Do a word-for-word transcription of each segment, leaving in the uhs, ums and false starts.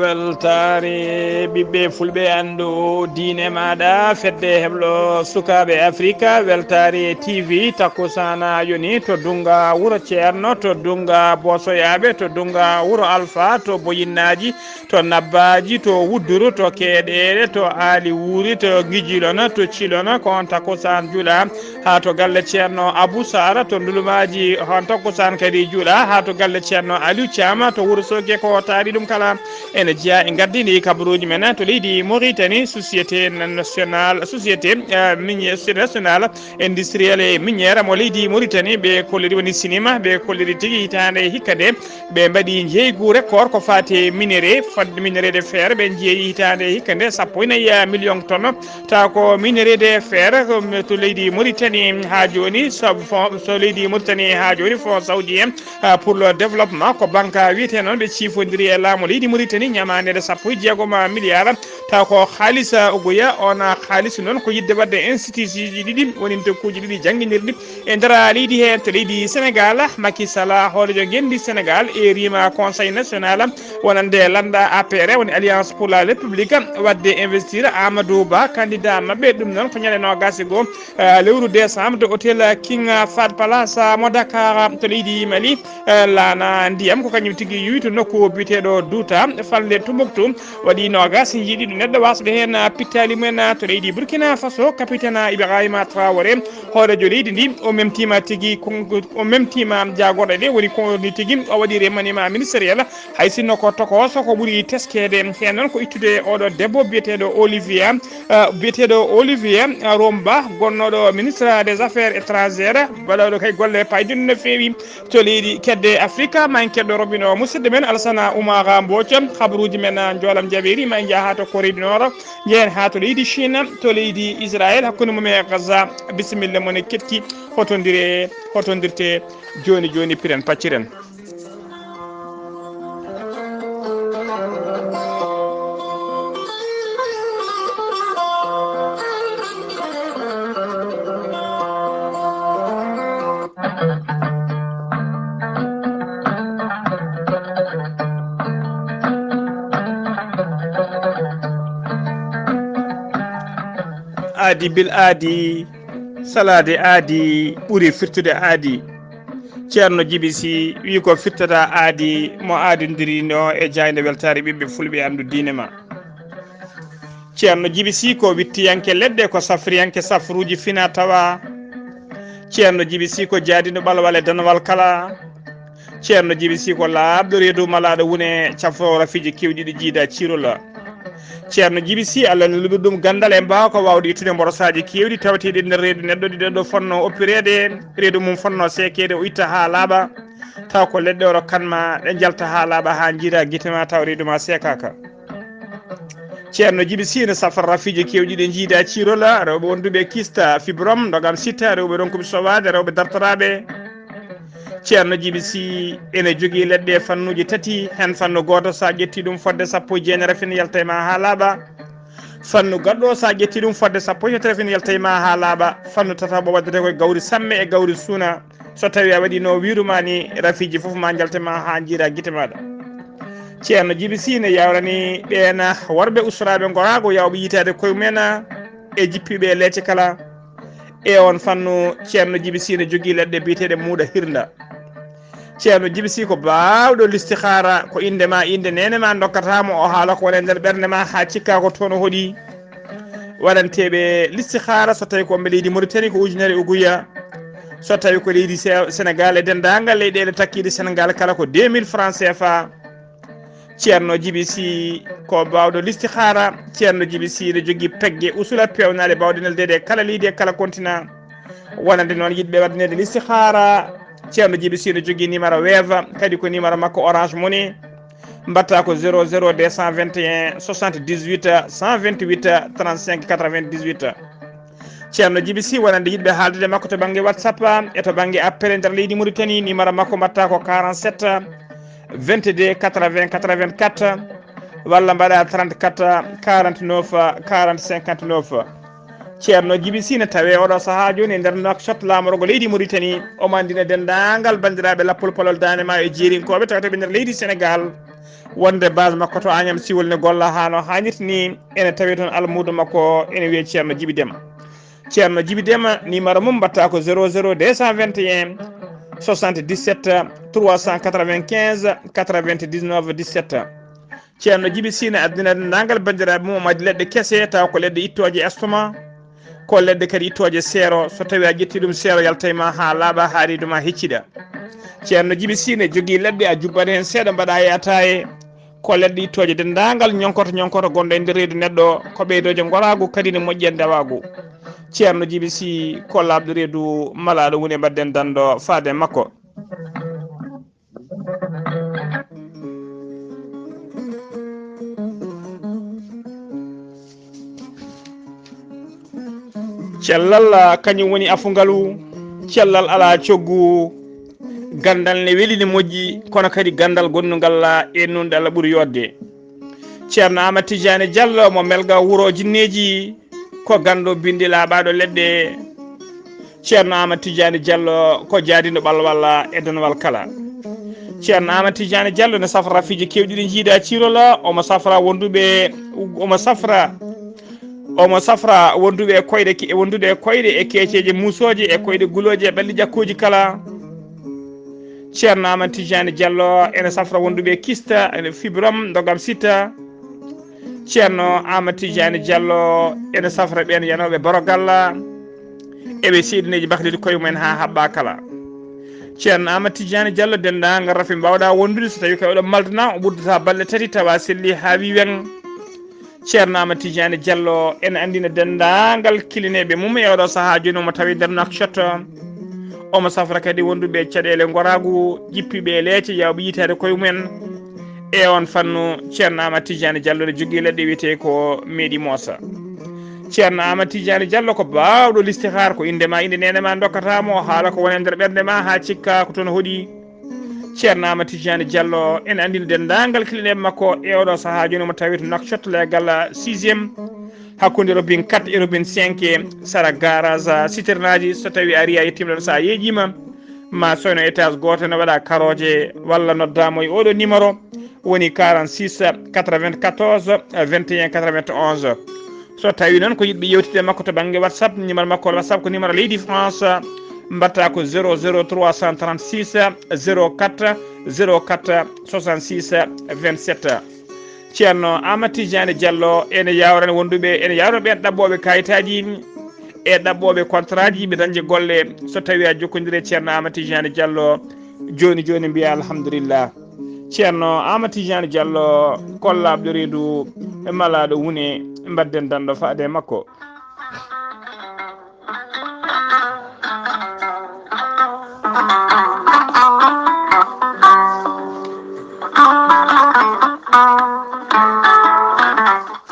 Weltaare ɓiɓɓe fulɓe anndu diine maaɗa, fedde heblo sukaaɓe Afrika, weltaare T V, takkusaana yoni to Dunnga wuro Ceerno, to Dunnga Bosoyaaɓe, to Dunnga wuro Alfa, to Boyinnaaji, to Nabbaaji, to Wudduru, to Keeɗeeɗe, to Aali Wuuri, to Ngijilona, to Cilona, ko on takkusaan juulaa haa to galle Ceerno Abuu Saara, to Ndulumaaji, on takkusaan kadi juulaa haa to galle Ceerno Aliw Caama, to Wuro Sooge, ko taari ɗum kala. Ene jeyaa e ngardiindi kabaruuji men to leydi Mauritanie, société nationale, société, eh, minière, société nationale industrielle et minière mo leydi Mauritanie, ɓe kolliri woni sinima, ɓe kolliri tigi hitaande hikka nde, ɓe mbaɗi njeeygu record ko faati e minerai, fodde minerai de fer, ɓe njeeyi hitaande hikka nde sappo e nayi million tonnes, tawa ko minerai de fer, ko to leydi Mauritanie haa jooni, sabu fo-, so leydi Mauritanie haa jooni, Fonds Saoudien, ah, pour le développement, ko banque wiyetee noon, ɓe ciifondiri e laamu leydi Mauritanie, ñamaande sappo e jeegom milliard, taw ko haalis, ah, ugoya. On, ah, haalis noon ko yiɗde waɗde institutji ɗiɗi, woni nokkuuji ɗiɗi jannginirɗi e nder leydi he, to leydi Sénégal. Macky Sall, hooreejo ngenndi Sénégal, eeriima Conseil national wonande lannda A P R, woni Alliance pour la République, waɗde investir Amadou Ba, candidat maɓɓe. Ɗum noon ko ñande noogaas e goo, eh, lewru décembre, to hôtel King Fahd Palace, eh, mo Dakar, to leydi Mali. Eh, laana ndiyam ko kañum tigi yuwi to nokku biyeteeɗo Duuta, falnde Tumbuktu, waɗi noogaas e jeeɗiɗo neɗɗo wasɓe heen, eh, pittaali mumen, eh, to leydi Burkina Faso. Capitaine Ibrahima Traoré, hooreejo leydi ndi, o memtiima tigi kon-, o memtiima jaagorɗe ɗe, woni ko ni tigi o waɗi remaniement ministériel. Hay sinno ko tokooso ko ɓuri teskeede heen noon ko ittude oɗo debbo biyeteeɗo Olivier, eh, biyeteeɗo Olivier Romba, gonnooɗo ministre des Affaires étrangères, baɗooɗo kay golle payɗinɗe no feewi to leydi kedde Afrika. Ma en keɗɗo roɓɓinoowo musidɗo men Alassane Oumar Mbodj, habaruuji men, eh, njoolam jaɓeeri, ma en njaha haa to Corée du Nord, njehen haa to leydi Chine, to leydi Israël, hakkunde mum e Gaza. Bisimilla mon e keɗki, hotondire, hotondirte jooni jooni, piren pacciren. Aadi bil aadi, salaade aadi ɓuri firtude aadi. Ceerno Jibi Si wii ko firtata aadi mo aadindirino e jaaynde weltaare ɓiɓɓe fulɓe anndu diine ma. Ceerno Jibi Si ko wittiyanke leɗɗe, ko safriyanke safruuji fina tawa. Ceerno Jibi Si ko jaadino ɓalwal e danwal kala. Ceerno Jibi Si ko laaɓɗo reedu malaaɗo wune cafro rafiiji keewɗi ɗi jiida ciirola. Ceerno Jibi Si, Allah ne luɓi ɗum ganndal e mbaawka waawde ittude mborosaaji keewɗi tawteeɗi nder reedu neɗɗo, ɗi ɗo fonnoo oppireede, reedu mum fonnoo seekeede, o itta haa laaɓa. Taw ko leɗɗe o rokkan ma, ɗe njalta haa laaɓa, haa njiira gite ma, taw reedu ma seekaaka. Ceerno Jibi Si ne safra rafiiji keewɗi ɗi jiida ciirola, rewɓe wonduɓe kista, fibrom, ndogam sitta, rewɓe ronkuɓe sowaade, rewɓe dartoraaɓe. Ceerno Jibi Si ene jogii leɗɗe fannuuji tati, heen fannu gooto, so a ƴetti ɗum fodde sappo e jeenayi rafin yalta e ma haa laaɓa. Fannu gaɗɗo, so a ƴetti ɗum fodde sappo e tati rafin yalta e ma haa laaɓa. Fannu tataɓo waddete ko e gawri samme e gawri suuna. So tawii a waɗiino wiiru ma ni, rafiiji fof ma njalta e ma haa njiira gite maaɗa. Ceerno Jibi Si ne yawrani ɓeen worɓe ustoraaɓe ngoraagu, yawɓe yiytaade koye mumen e jippiiɓe e leece kala. E oon fannu, Ceerno Jibi Si ne jogii leɗɗe biyeteeɗe muuɗa hirnda. Ceerno Jibi Si ko baawɗo listihaara, ko innde ma, innde neene ma ndokkata mo, o haala ko woni e nder ɓernde ma haa cikka ko toon o hoɗi. Waɗanteeɓe listihaara, so tawii ko ɓe leydi Mauritanie, ko ujunere uguya. So tawii ko leydi Se-, Senegal e denndaangal leyɗeele takkiiɗe Senegal kala, ko deux mille francs C F A. Ceerno Jibi Si ko baawɗo listihaara. Ceerno Jibi Si ne jogii pegge usula peewnaaɗe baawɗe neldeede e kala leydi e kala continent. Wonande noon yiɗɓe waɗaneede listihaara, Ceerno Jibi Si ne jogii numéro Wave, kadi ko numéro makko Orange Money. Mbaɗta ko zéro zéro deux cent vingt et un soixante-dix-huit cent vingt-huit trente-cinq quatre-vingt-dix-huit. Ceerno Jibi Si, wonande yiɗɓe haaldude makko to bannge WhatsApp e to bannge appel e nder leydi Mauritanie, numéro makko mbaɗta ko quarante-sept vingt-deux quatre-vingts quatre-vingt-quatre, walla mbaɗa trente-quatre quarante-neuf quarante cinquante-neuf. Ceerno Jibi Si ne tawee oɗo sahaa jooni e nder Nouakchott, laamorgo leydi Mauritanie. Omo anndina denndaangal banndiraaɓe lappol palol daande maayo e jeerinkooɓe tawetee ɓe nder leydi Senegal. Wonde base makko to Agnam Siwol ne golla haa no haanirta ni, ene tawi toon almuudo makko ene wiyee Ceerno Jibi Dema. Ceerno Jibi Dema, numéro mum mbaɗata ko zéro zéro deux cent vingt et un soixante-dix-sept trois cent quatre-vingt-quinze quatre-vingt-dix-neuf dix-sept. Ceerno Jibi Sy ne addina denndaangal banndiraaɓe mum, omo addi leɗɗe kese, tawa ko leɗɗe ittooje estomac, ko leɗɗe kadi ittooje seero. So tawii a ƴettii ɗum seero, yaltay ma haa laaɓa, haa reedu ma hecciɗa. Ceerno Jibi Sy ne jogii leɗɗe, a jubbat heen seeɗa, mbaɗa e ataaye. Ko leɗɗe ittooje denndaangal ñonkoto ñonkoto gonɗo e nder reedu neɗɗo, ko ɓeydooje ngoraagu, kadi ne moƴƴi e ndewaagu. Ceerno Jibi Sy, ko laaɓɗo reedu, malaaɗo woni e mbaɗden danndo faade e makko. Cellal, ah, kañum woni afungalu. Cellal alaa coggu. Ganndal ne weli, ne moƴƴi, kono kadi ganndal gonnungal, ah, e nunɗal ɓuri yooɗde. Ceerno Aamadu Tijaani Jallo mo Melga wuro jinneeji, ko ganndo binndi laaɓaaɗo leɗɗe. Ceerno Aamadu Tijaani Jallo ko jaadiiɗo ɓalwal e donwal kala. Ceerno Aamadu Tijaani Jallo ne safra fiiji keewɗi ɗi njiida ciirol, omo safra wonduɓe, omo safra, omo safra wonduɓe e koyɗe ke-, wondude e koyɗe e keeceeje muusooje e koyɗe gulooje e ɓalli ƴakkooji kala. Ceerno Aamadu Tijaani Jallo ene safra wonduɓe e kista, ene fibrom, ndogam sitta. Ceerno Aamadu Tijaani Jallo ene safra ɓeen yanooɓe borogal, eɓe seedineeji bakliti koye mumen haa haɓɓa kala. Ceerno Aamadu Tijaani Jallo, denndaangal rafi mbaawɗa wondude, so tawii ko oɗo maldana, o ɓurdata balɗe tati tawa selli haa wi weŋ. Ceerno Aamadu Tijaani Jallo ene anndina denndaangal kilineeɓe mum e oɗo sahaa jooni, omo tawi nder Nouakchott. Omo safra kadi wonduɓe e caɗeele ngoraagu, jippiiɓe e leece, yaawɓe yiytaade koye mumen. E oon fannu, Ceerno Aamadu Tijaani Jallo ne jogii leɗɗe wiyetee ko meeɗi moosa. Ceerno Aamadu Tijaani Jallo ko baawɗo listihaar, ko innde ma, innde neene ma ndokkata mo, o haala ko woni e nder ɓernde ma haa cikka ko toon hoɗi. Ceerno Aamadu Tijaani Jallo ene anndina denndaangal kilineeɓe makko e oɗo sahaa jooni, omo tawi to Nouakchott, leegal sixième, hakkunde robinet quatre e robinet cinq, sara garage citernaaji. So tawii a arii a yettiima ɗoon, so a yeeƴiima, ma sooyno étage gooto, ne waɗa karooje, walla noddaa mo e oɗo numéro, woni quarante-six quatre-vingt-quatorze vingt et un quatre-vingt-onze. So tawii noon ko yiɗɓe yewtitde e makko to bannge WhatsApp, numéro makko WhatsApp ko numéro leydi France, mbaɗata ko zéro zéro trois cent trente-six zéro quatre zéro quatre soixante-six vingt-sept. Ceerno Aamadu Tijaani Jallo ene yaawrani wonduɓe, ene yaawrani ɓeen ɗaɓɓooɓe kayitaaji e ɗaɓɓooɓe kontaraaji ɓe dañde golle. So tawii a jokkondirii e Ceerno Aamadu Tijaani Jallo, jooni jooni mbiyaa alhamdulillah. Ceerno Aamadu Tijaani Jallo, ko laaɓɗo reedu, malaaɗo wune, mbaɗden danndo faade e makko.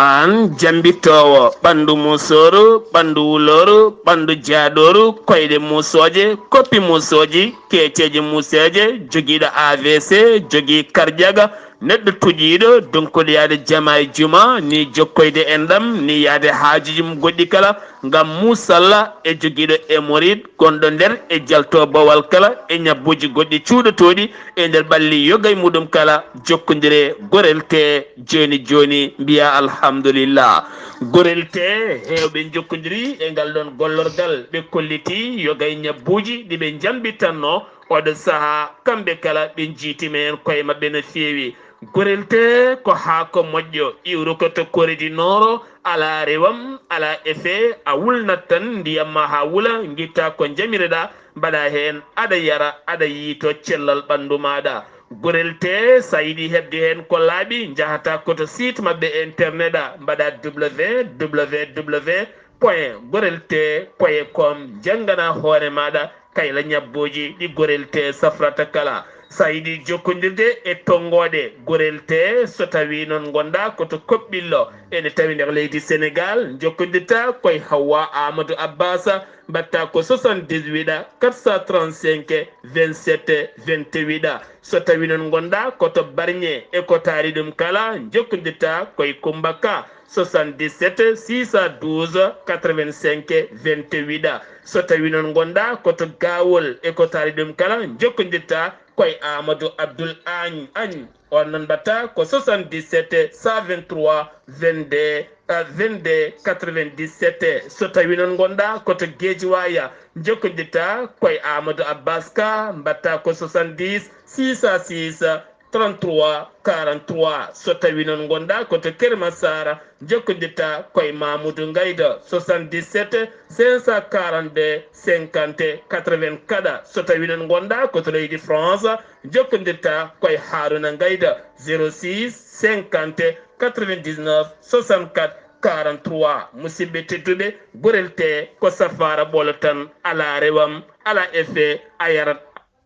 Aan jambittoowo ɓanndu musooru, ɓanndu wulooru, ɓanndu jaadooru, koyɗe musooje, koppi musooji, keeceeje museeje, jogiiɗo A V C, jogii karjaga, neɗɗo tuƴiiɗo, donkuɗo yaade jama e juma, ni jokkoyde enɗam, ni yaade haajuuji mum goɗɗi kala, ngam muusalla e jogiiɗo hémorroïde gonɗo nder e jalto bawal kala e ñabbuuji goɗɗi cuuɗotooɗi e nder ɓalli yoga e muɗum kala, jokkondire Gorel Tee jooni jooni, mbiya alhamdulillah. Gorel Tee heewɓe njokkondiri e ngal ɗoon gollorgal, ɓe kolliti yoga e ñabbuuji ɗi ɓe njambitanno oɗo sahaa, kamɓe kala ɓe njiitima heen koye maɓɓe no feewi. Gorel Tee ko haako moƴƴo, iwrukoto Corée du Nord, alaa rewam, alaa effet, a wulnat tan ndiyam ma haa wula, ngitta ko njamireɗaa, mbaɗa heen, aɗa yara, aɗa yiyto cellal ɓanndu maaɗa. Gorel Tee, so a yiɗi heɓde heen ko laaɓi, njahata ko to site maɓɓe internet, a mbaɗa www point gorel tee point com, njanngana hoore maaɗa kayla ñabbuuji ɗi Gorel Tee safrata kala. So a yiɗi jokkondirde e tonngooɗe Gorel Tee, so tawii noon ngonɗaa ko to Koɓɓillo, ene tawi nder leydi Senegaal, njokkondirta ko e Hawwa Aamadu Abbaasa, mbaɗta ko soixante-dix-huit quatre cent trente-cinq vingt-sept vingt-huit. So tawii noon ngonɗaa ko to Barñe e ko taari ɗum kala, njokkondirta ko e Kummba Ka, soixante-dix-sept six cent douze quatre-vingt-cinq vingt-huit. So tawii noon ngonɗaa ko to Gaawol e ko taari ɗum kala, njokkondirta koye Amadou Abdoul Agne. Agne. On noon mbatta ko soixante-dix-sept cent vingt-trois vingt-deux, euh, vingt-deux quatre-vingt-dix-sept. So tawi noon ngonɗa ko to Guédiawaye, jokkondirta koye Amadou Abbas Ka, mbatta ko soixante-dix six cent six trente-trois quarante-trois. So tawi noon ngonɗa ko to Keur Massar, jokkondirta koye Mamoudou Ngayda, soixante-dix-sept cinq cent quarante-deux cinquante quatre-vingts. Kadi so tawi noon ngonɗa ko to leydi France, jokkondirta koye Harouna Ngayda, zéro six cinquante quatre-vingt-dix-neuf soixante-quatre quarante-trois. Musidɓe tedduɓe, gorel te ko safaara ɓolo tan, alaa rewam, alaa effet, a yarat,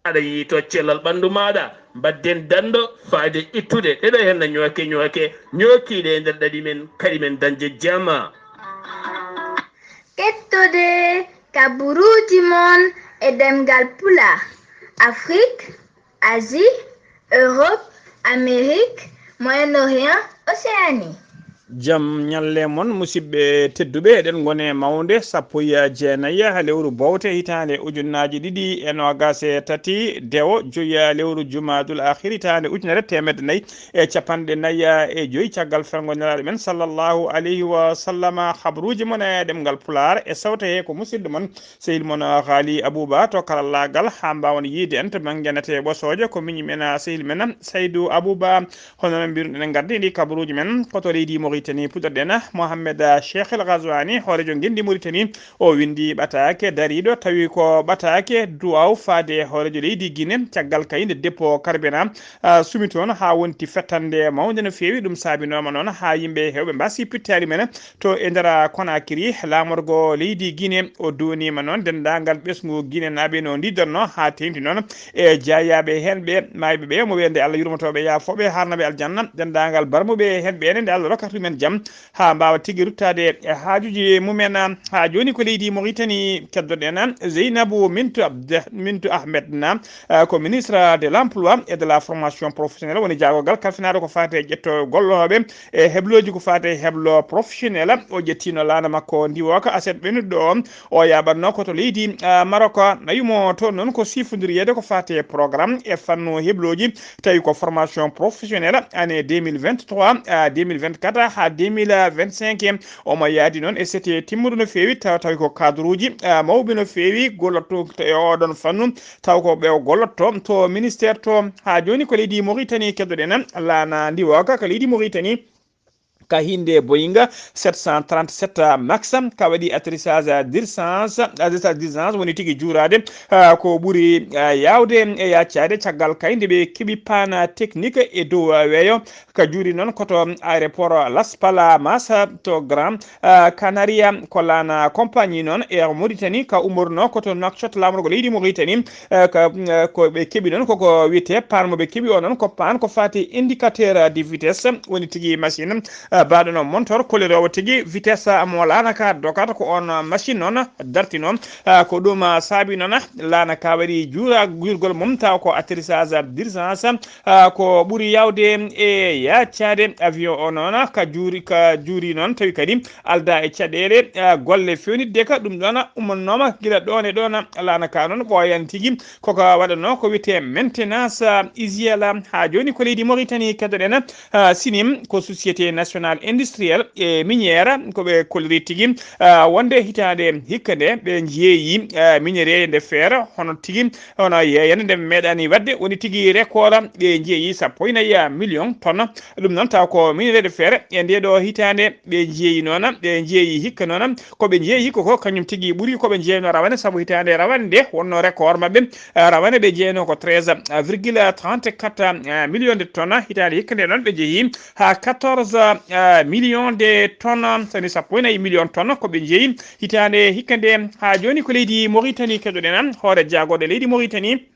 aɗa yiito cellal ɓanndu maaɗa. Mbadden danndo fayde ittude ɗeɗo henna ñooke ñooke, ñookiiɗe e nder ɗaɗi men, kadi men dañde jama. Kettode kaburuuji mon e ɗemngal Pulaar, Afrique, Asie, Europe, Amérique, Moyen-Orient, Océanie. Jam ñalle mon, musidɓe tedduɓe, eɗen ngone mawnde sappo e jeenayi ha lewru bowte hitaande ujunnaaji ɗiɗi e noogas e tati, dewo joyi ha lewru jumaadul akhir hitaande ujunere teemedde nayi e capanɗe nayi e joyi caggal ferngo nelaaɗo men sallallahu alayhi wa sallama. Habruuji mon e ɗemngal Pulaar e sawte he ko musidɗo mon sehil mon Haali Abuba to karallaagal, ha mbawen yiide en to bannge nate ɓosooje ko miñi men sehil men Saydu Abuba. Hono no mbiruɗen en gardi ndi kabaruuji men ko to leydi Mauritanie puɗɗorɗen. Mohamed Cheikh El Ghazouani, hoorejo ngenndi Mauritanie, o winndi ɓataake dariiɗo tawi ko ɓataake duwaaw faade hoorejo leydi Guinée caggal kayde dépôt carburant, ah, sumi toon haa wonti fettande mawnde no feewi. Ɗum saabinooma noon haa yimɓe heewɓe mbaasi pittaali men to e nder Conakry, laamorgo leydi Guinée. O duwniima noon denndaangal ɓesngu Guinée naaɓe no ndiidanno haa teeŋti noon e jaayaaɓe heen ɓe maayɓe ɓe, mo wiyande Allah yurmotooɓe yaafooɓe haarnaɓe aljanna, denndaangal barmuɓe heen ɓe ne nde Allah rokkata ɗumen jam haa mbaawa tigi ruttaade e haajuuji mumen. Haa jooni ko leydi Mauritanie keddoɗen Zeynabou Mintou Abd-, Mintou Ahmed na, eh, ko ministre de l'emploi et de la formation professionnelle woni jaagorgal kalfinaaɗo ko faati e ƴetto gollooɓe e heblooji ko faati e heblo professionnel. O ƴettiino laana makko ndiwooka aset ɓennuɗo o, o yaaɓatno ko to leydi, ah, Maroc. Nayumo toon noon ko sifondiriyeede ko faati e programme e fannu heblooji, tawi ko formation professionnelle année deux mille vingt-trois à deux mille vingt-quatre haa deux mille vingt-cinq. Omo yaadi noon e sete timmuɗo no feewi, tawa tawi ko cadre uji, ah, mawɓe no feewi gollotto e oɗon fannu, taw ko ɓe o gollotto to ministère to. Haa jooni ko leydi Mauritanie keddoɗen laana ndiwooka ka leydi Mauritanie. Ka hinde Boeing sept cent trente-sept Max ka waɗi atterrissage d'urgence, atterrissage d'urgence woni tigi juuraade, ah, ko ɓuri, ah, yaawde e yaccaade caggal kayde ɓe keɓi panne technique e dow, ah, weeyo. Ka juuri noon ko to aéroport Las Palmas to Grand, ah, Canaria. Ko laana compagnie noon Air Mauritanie ka ummorno ko to Nouakchott laamorgo leydi Mauritanie. Eh, ka, eh, ko ɓe keɓi noon koko wiyetee paan mo ɓe keɓi o noon ko paan ko faati indicateur de vitesse, woni tigi machine, eh, baaɗo noon montor koliroowo tigi vitesse mo laana ka dogata ko on machine noon dartino. Eh, ko ɗum, ah, saabi noon laana ka waɗi juura juurgol mum taw ko atterrissage d'urgence, ah, ko ɓuri yaawde e yaccaade avion o noon ka juuri, ka juuri noon tawi kadi alda e caɗeele, ah, golle fewnitde ka ɗum ɗoon ummannooma gila ɗoon e ɗoon. Laana ka noon ɓooyan tigi koko waɗanoo ko wiyetee maintenance, ah, usuelle. Haa jooni ko leydi Mauritanie keddoɗen, ah, sinim ko société nationale industrielle et minière ko ɓe kolliri tigi, ah, wonde hitaande hikka nde ɓe njeeyi, ah, minerai nde feere hono tigi hono yeeyande nde meeɗaani waɗde woni tigi record ɓe njeeyi sappo e nayi million tonne. Ɗum noon taw ko minerai de fer e nde ɗo hitaande ɓe njeeyi noon, ɓe njeeyi hikka noon ko ɓe njeeyi hikka ko kañum tigi ɓuri ko ɓe njeeyno rawane, sabu hitaande rawane nde wonno record maɓɓe, eh, rawane ɓe njeeyno ko treize virgule trente-quatre million de tonnes, hitaande hikka nde noon ɓe njeeyi haa quatorze, eh, million de tonnes, sani sappo e nayi million tonnes ko ɓe njeeyi hitaande hikka nde. Haa jooni ko leydi Mauritanie keɗoɗen hoore jaagorɗe leydi Mauritanie.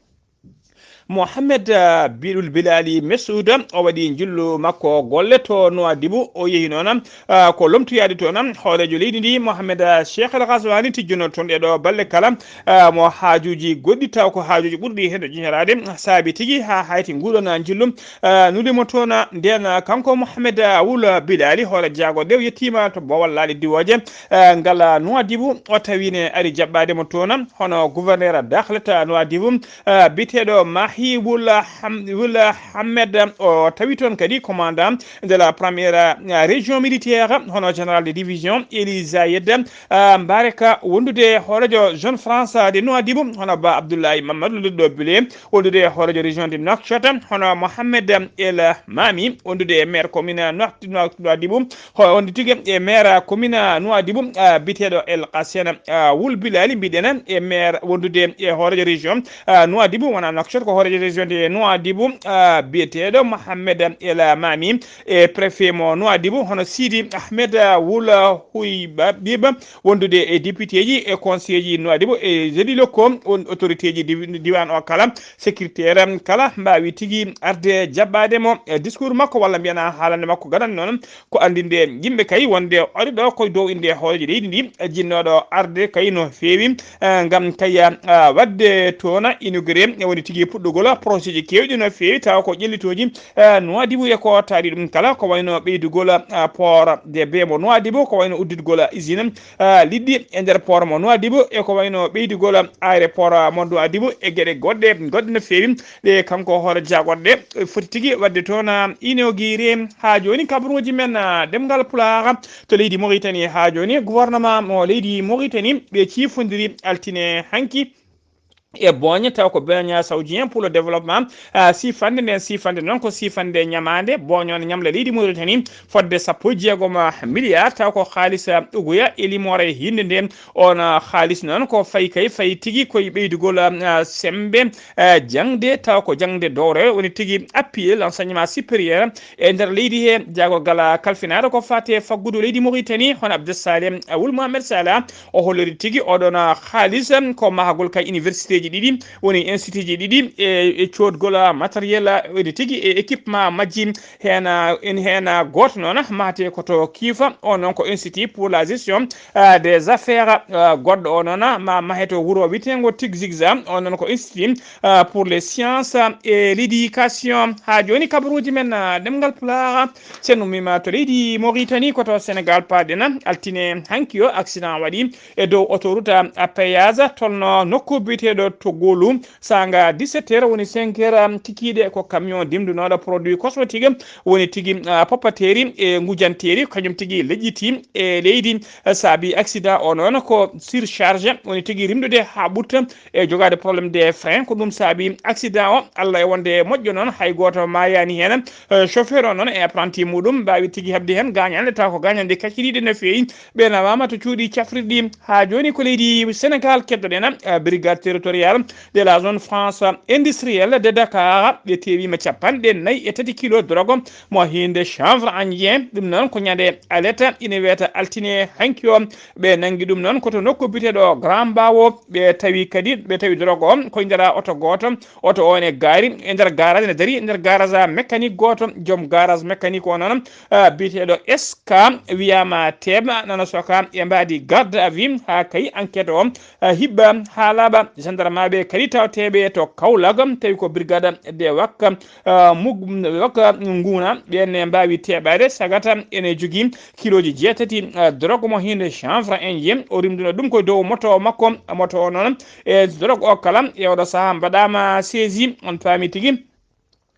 Mohamed, ah, Biɗul Bilali Mesouda, o waɗi njillu makko golle to Nouadhibou. O yehi noon, ah, ko lomtoyaade toon hooreejo leydi ndi, Mohamed, ah, Cheikh El Ghazouani, tijjuno toon ɗeɗo balle kala, ah, mo haajuuji goɗɗi, taw ko haajuuji ɓurɗi heen jiñoraade, saabi tigi haa hayti nguɗon njillu, ah, nulimo toon. Ndeen, ah, kanko Mohamed, ah, Wul Bilali, hoore jaagorɗe, o yettiima to boowal laaɗe diwooje, ah, ngal, ah, Nouadhibou. O tawi ne ari jaɓɓaade mo toon, hono gouverneur dakhlet Nouadhibou, ah, biyeteeɗo Mahi Ki Wul Ham-, Wul Hammed, o tawi toon kadi commandant de la première, euh, région militaire, hono général de division Eli Zayed, euh, Mbareka, wondude e hooreejo Jeune France de Nouadhibou, hono Ba Abdoulaye Mamadou Loddo Bule, wondude e hooreejo région de Nouakchott, hono Mohamed El Mami, wondude e maire commune Nouak-, Nouak-, Nouadhibou, ho-, wonde tigi e maire commune Nouadhibou, ah, biyeteeɗo El Qassena, ah, Wul Bilali, mbiɗen e maire wondude e hooreejo région, ah, Nouadhibou, wona Nouakchott, ko hooreejo région de Nouadhibou, ah, biyeteeɗo Mohamed El Mami, e préfet mo Nouadhibou, hono Sidi Ahmed, ah, Wul Huyba Biba, wondude e député ji e conseiller ji Nouadhibou e élus locaux, on autorité ji diwi-, diwan o kala, sécuritaire kala, mbaawi tigi arde jaɓɓaade mo e discours makko walla mbiyen haalande makko gadande noon ko anndinde yimɓe kay wonde oɗo ɗo ko dow innde hooreejo leydi ndi, jinnooɗo arde kay no feewi, eh, ngam kay, ah, waɗde toon inauguré, woni tigi puɗɗugol projet ji keewɗi no feewi, tawa ko ƴellitooji, eh, Nouadhibou e ko taari ɗum kala, ko wayno ɓeydugol, ah, port de baie mo Nouadhibou, ko wayno udditgol usine, ah, liɗɗi e nder port mo Nouadhibou, e ko wayno ɓeydugol aéroport mo Nouadhibou e geɗe goɗɗe, goɗɗe no feewi, ɗe kanko hoore jagorɗe foti tigi waɗde toon inauguré. Haa jooni kabaruuji men, ah, ɗemngal Pulaar to leydi Mauritanie, haa jooni gouvernement mo leydi Mauritanie ɓe ciifondiri altine hanki e Bogne, taw ko Benya Saoudien pour le développement, ah, siifande nden, siifande noon ko siifande ñamaande. Bogne on ñamla leydi Mauritanie fodde sappo e jeegom milliard, taw ko haalis, ah, uguya e limoore hinde nde. On, ah, haalis noon ko fay kay fay tigi koye ɓeydugol, ah, sembe, ah, jaŋde, taw ko jaŋde dowre, woni tigi appui l'enseignement supérieur e nder leydi he. Jaagorgal kalfinaaɗo ko fate faggudu leydi Mauritanie, hono Abdou Salem Wul Mohamed Salah, o holliri tigi oɗon haalis ko mahagol ka université ji ɗiɗi, woni institut ji ɗiɗi e, e coodgol matériel, woni tigi e équipement majji. Heen, en heen gooto noon mahate ko to Kiifa, o noon ko Institut pour la gestion, ah, des affaires, ah, goɗɗo o noon ma mahe to wuro wiyeteengo Tigzigza, o noon ko Institut, ah, pour les sciences et l'éducation. Haa jooni kabaruuji men, ah, ɗemngal Pulaar, sen ummiima to leydi Mauritanie, ko to Sénégal paaɗen. Altine hanki o, accident waɗi e dow autoroute à péage tolno nokku biyeteeɗo to Golu, saanga dix-sept heures, woni cinq heures, um, kikiiɗe, ko camion dimndunooɗo produit cosmétique, woni tigi, ah, poppateeri e ngujanteeri, kañum tigi leƴƴiti e leydi, ah, saabi accident o noon ko surcharge, woni tigi rimɗude haa ɓurta e jogaade problème de frein, ko ɗum saabi accident o. Allah e wonde moƴƴo noon, hay gooto maayaani heen. Eh, chauffeur o noon e apprenti muɗum mbaawi tigi heɓde heen gaañaanɗe, tawa ko gaañaanɗe kaccitiiɗe no feewi. Ɓe nawaama to cuuɗi cafrirɗi. Haa jooni ko leydi Sénégal keddoɗen, eh, brigade territoriale de la zone franche industrielle de Dakar, ɓe tewiima capanɗe nayi e tati kilo drogue mo hinde chanvre indien. Ɗum noon ko ñande alete, ina wiyata altine hanki o. Ɓe nanngi ɗum noon ko to nokku biyeteeɗo Grand Bawo. Ɓe tawi kadi, ɓe tawi drogue o ko e nder oto gooto. Oto o ne gaari e nder garage, ne daari e nder garage mécanique gooto. Joom garage mécanique o noon, ah, biyeteeɗo S K, wiyaama teema nana soka e mbaadi garde à vue haa kay enquête o, ah, hiɓɓa haa laaɓa. Gendarmeɓe kadi tawteeɓe to Kaolack, tawi ko brigade de Wakka, ah, Mug-, Wakka Nguna, ɓeen ne mbaawi teeɓaade sagata ene jogii kilooji jeetati, ah, drogue mo hinde chanvre indien. O rimduno ɗum ko dow moto makko. Moto o noon e drogue o kala e oɗo sahaa mbaɗaama saisie. On paami tigi.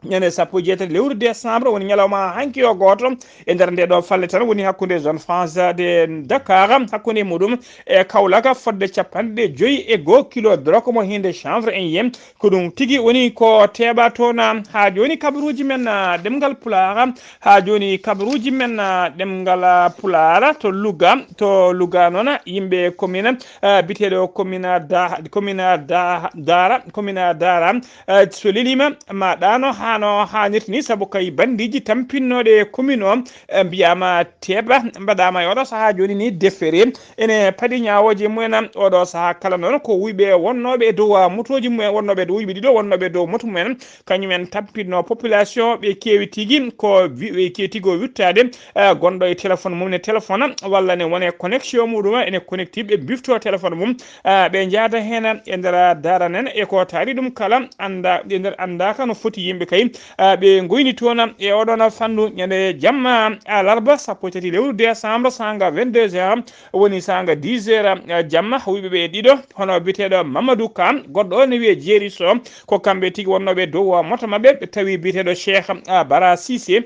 Ñande sappo e jeetati lewru décembre woni ñalawma hanki o gooto e nder nde ɗo falle tan woni hakkunde zone franche de Dakar, hakkunde muɗum e Kaolack, fodde capanɗe joyi e goo kilo drogue mo hinde chanvre indien. Ko ɗum tigi woni ko teeɓa toon. Haa jooni kabaruuji men, ah, ɗemngal Pulaar, haa jooni kabaruuji men, ah, ɗemngal, ah, Pulaar to Louga, to Louga noon yimɓe commune, ah, biyeteeɗo commune Da-, commune Da-, Dara, commune Dara, eh, so leliima ma ɗaano haa no haanirta ni, sabu kay banndiiji tampinnooɗe e commune o, eh, mbiyaama teeɓa, mbaɗaama e oɗo sahaa jooni ni defere. Ene paɗi ñaawooje mumen oɗo sahaa kala noon ko wuyɓe wonnooɓe e dow, ah, motooji mumen, wonnooɓe e dow wuyɓe ɗiɗo, wonnooɓe e dow moto mumen, kañumen tampinno population, ɓe keewi tigi ko wi-, ɓe keewi tigi o wittaade, eh, gonɗo e téléphone mum ne téléphone walla ne wone connexion muɗum, ene connecti, ɓe bifto téléphone mum, ah, ɓe njaada heen e nder daara nen e ko taari ɗum kala annda, e nder anndaaka no foti yimɓe kay. Ɓe ngoyni toon e oɗon fannu ñande jamma alarba sappo e tati lewru décembre sanga vingt-deux heures woni sanga dix heures jamma. Wuyɓe ɓe ɗiɗo hono biyeteeɗo Mamadou Ka, goɗɗo ne wiye Jeeri Sow, ko kamɓe tigi wonnooɓe dow moto maɓɓe, ɓe tawi biyeteeɗo Cheikh Bara Cissé.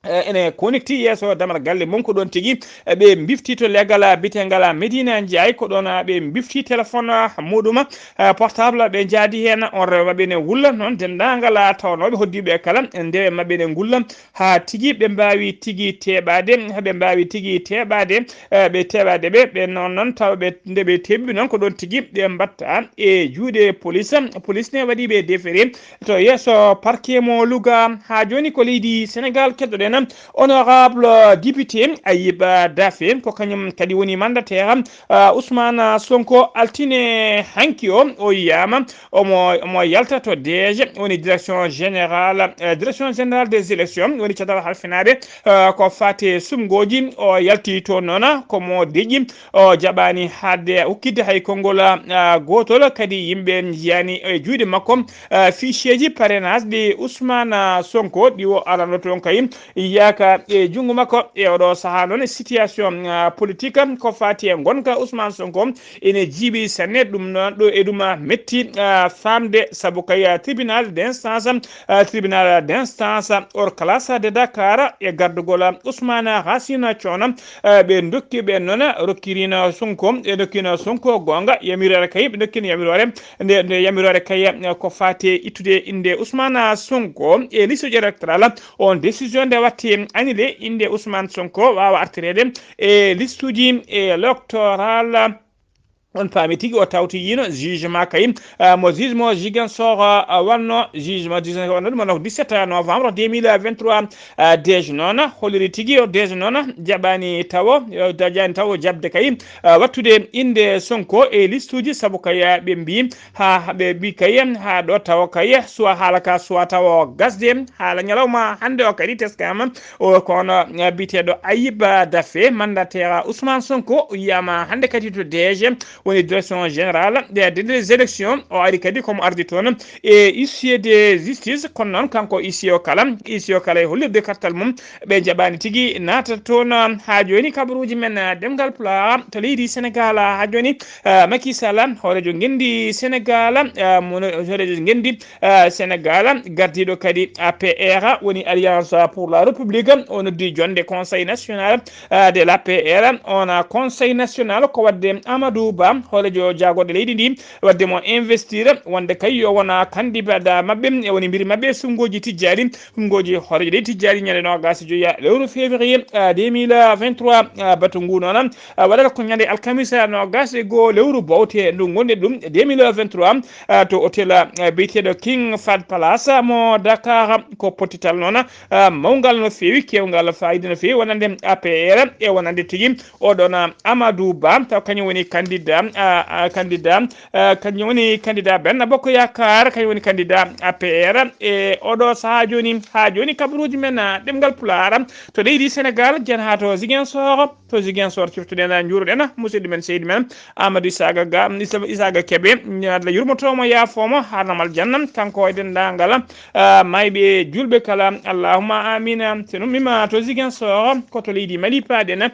Ene connecti yeeso damal galle mum ko ɗon tigi ɓe mbifti to leggal bitengal Medina Ndiaye, ko ɗon ɓe mbifti téléphone muɗum portable, ɓe njaadi heen on rewo maɓɓe ne wulla noon denndaangal tawnooɓe hoddiiɓe kala ndewe maɓɓe ne ngulla haa tigi ɓe mbaawi tigi teeɓaade, ɓe mbaawi tigi teeɓaade, ɓe teeɓaade ɓe ɓe noon noon tawa ɓe nde ɓe teeɓi noon ko ɗon tigi ɓe mbatta e juuɗe police. Police ne waɗi ɓe defere to yeeso parquet mo Louga. Haa jooni ko leydi Sénégal keddoɗen honorable député Ayib Daffé, ko kañum kadi woni mandataire Ousmane Sonko. Altine hanki o o yiyama omo omo yalta to D G woni direction générale, direction générale des élections woni cadal halfinaɓe ko fate sumgoji. O yalti to noona komo deƴƴi o jaɓani hadde hokkidde hay konngol gotol, kadi yimɓe jiyani e juuɗe makko ficheji parrainage ɗi Ousmane Sonko ɗi o arano toon kay yaka e junngo makko e oɗo saha noon situation politique ko fati e ngonka Ousmane Sonko ene jiiɓi sanne. Ɗum noon ɗo e ɗum metti famde sabu kay tribunal d'instance, tribunal d'instance hors classe de Dakar e gardugol Ousmane Racine Thion, ɓe dokki ɓe noon rokkirino Sonko, ɓe dokkino Sonko goonga yamiroore kay, ɓe dokkino yamiroore nde nde yamiroore kay ko fati e ittude innde Ousmane Sonko e liste électorale. On décision nde watti annulé innde Ousmane Sonko waawa artireede e listuji électorale. On paami tigi o tawti yino jugement kay mo juge mo Ziguinchor wanno, jugement jugement wanno ɗum wonno ko dix-sept novembre deux mille vingt-trois. Deje noon holliri tigi o deje noon jaɓani tawo dajani tawo jaɓde kay wattude innde Sonko e listuji sabu kay ɓe mbi ha ɓe mbi kay ha ɗo tawa kay suwa haala ka suwa tawa gasde. Haala ñalawma hannde o kadi teskama o kono biyeteeɗo Ayib Daffé mandataire Ousmane Sonko yiyama hannde kadi to D G woni direction générale des élections. O ari kadi komo ardi toon e huissier de justice, kono noon kanko huissier o kala huissier o kala e hollirde kartal mum ɓe jaɓani tigi naatata toon. Ha joni kabaruji men ɗemngal Pulaar to leydi Sénégal ha joni Macky Sall hoorejo ngenndi Sénégal, hoorejo ngenndi Sénégal gardiiɗo kadi A P R woni Alliance pour la République, o noddi jonde Conseil national de l'A P R. On Conseil national ko wadde Amadou Ba hoorejo jaagorɗe leydi ndi wadde mo investir wonde kay yo wona candidat maɓɓe e woni mbiri maɓɓe sunngoji tijjaɗi. Sunngoji hoorejo leydi tijjaɗi ñande nogas e joya lewru février deux mille vingt-trois. Batu ngu noon waɗata ko ñande alkamisa nogas e goo lewru bowte ndu gonɗe ɗum deux mille vingt-trois to hôtel biyeteɗo King Fahd Palace mo Dakar. Ko pottital noon mawngal no feewi, kewngal fayida no feewi wonande A P R e wonande tigi oɗon Amadou Ba taw kañum woni candidat candidat kañum woni candidat Benno Bokk Yaakaar, kañum woni candidat A P R e oɗo saha joni. Ha joni kabaruji men ɗemngal Pulaar to leydi Sénégal jen ha to Ziguinchor. To Ziguinchor ciftuɗen njuuruɗen musidɗo men seydi men Amadou Isaga Ga Isaga Kebe, Allah yurmotomo yaafomo harnamal janna kanko e dendagal mayɓe julɓe kala. Allahumma amina. Sen ummima to Ziguinchor ko to leydi Mali paɗen.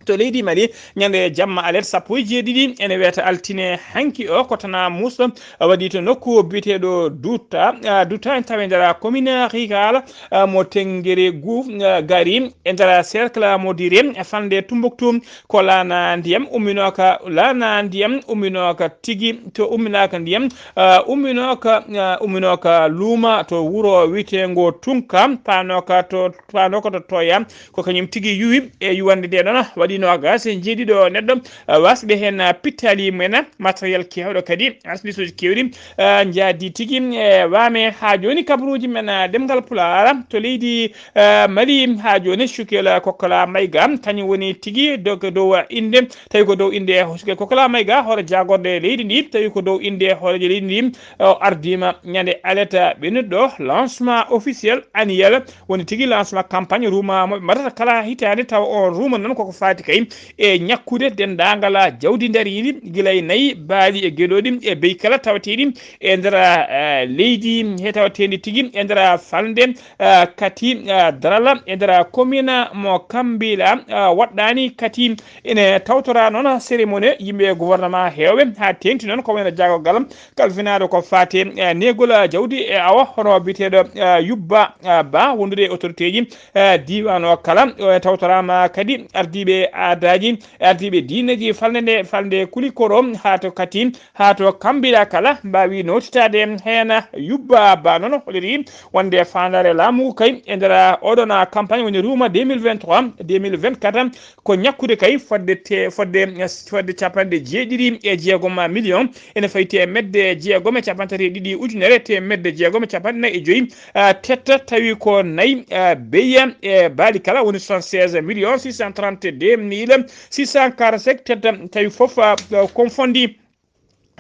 To leydi Mali ñande jamma alet sappo e jeeɗiɗi ene wiyata altine hanki o ko tana muuso waɗi to nokku biyeteɗo Duta Duta tawi nder commune rurale mo Tengere Gou gari e nder cercle mo Dire fande Tumbuktu. Ko laana ndiyam umminoka laana ndiyam umminoka tigi to umminaka ndiyam umminoka umminoka luuma to wuro witengo Tunka panoka to panoka to Toya. Ko kañum tigi yuwi e yuwande nde ɗon waɗi nogas e jeeɗiɗo neɗɗo wasɓe heen pittali mumen matériel kewɗo kadi aslisuji kewɗi njaadi tigi e waame. Ha joni kabaruji men ɗemngal Pulaar to leydi Mali ha joni Cukel Kokola Mayga kañum woni tigi dow inde tawi ko dow inde Cukel Kokola Mayga hoore jagorde leydi ndi tawi ko dow inde hoorejo leydi ndi o ardima ñande aleta ɓennuɗo lancement officiel annuel woni tigi lancement campagne ruma moɓe mbaɗata kala hitande tawa on ruma noon koko fati kay e ñakkude denndaangal jawdi ndariindi gila e nayi, baali e gelooɗi e beyi kala tawateeɗi e nder leydi he tawateendi tigi e nder falnde kati darala e nder commune mo Kambila. Waɗɗaani kati ene tawtora noon cérémonie yimɓe gouvernement heewɓe haa teeŋti noon ko wayno jaagogal kalfinaaɗo ko faate neegol jawdi e awa hono biyeteeɗo Yubba Ba wondude e autorité ji diiwaan o kala. O tawtoraama kadi ardiiɓe aadaaji, ardiiɓe diineeji falnde nde, falnde Kulikoro haa to Kati, haa to Kambila kala mbaawi nootitaade heen. Yubba Ba noon holiri wonde faandaare laamu ngu kay e nder oɗon campagne woni ruuma deux mille vingt-trois deux mille vingt-quatre ko ñakkude kay fodde te-, fodde, fodde capanɗe jeeɗiɗi e jeegom million ene fayti e medde jeegom e capanɗe tati e ɗiɗi ujunere teemedde jeegom e capanɗe nayi e joyi, ah, tetta tawi ko nayi, ah, beya e baali kala woni soixante-seize millions six cent trente-deux mille six cent quarante-cinq tetta tawi fof, ah, confondi.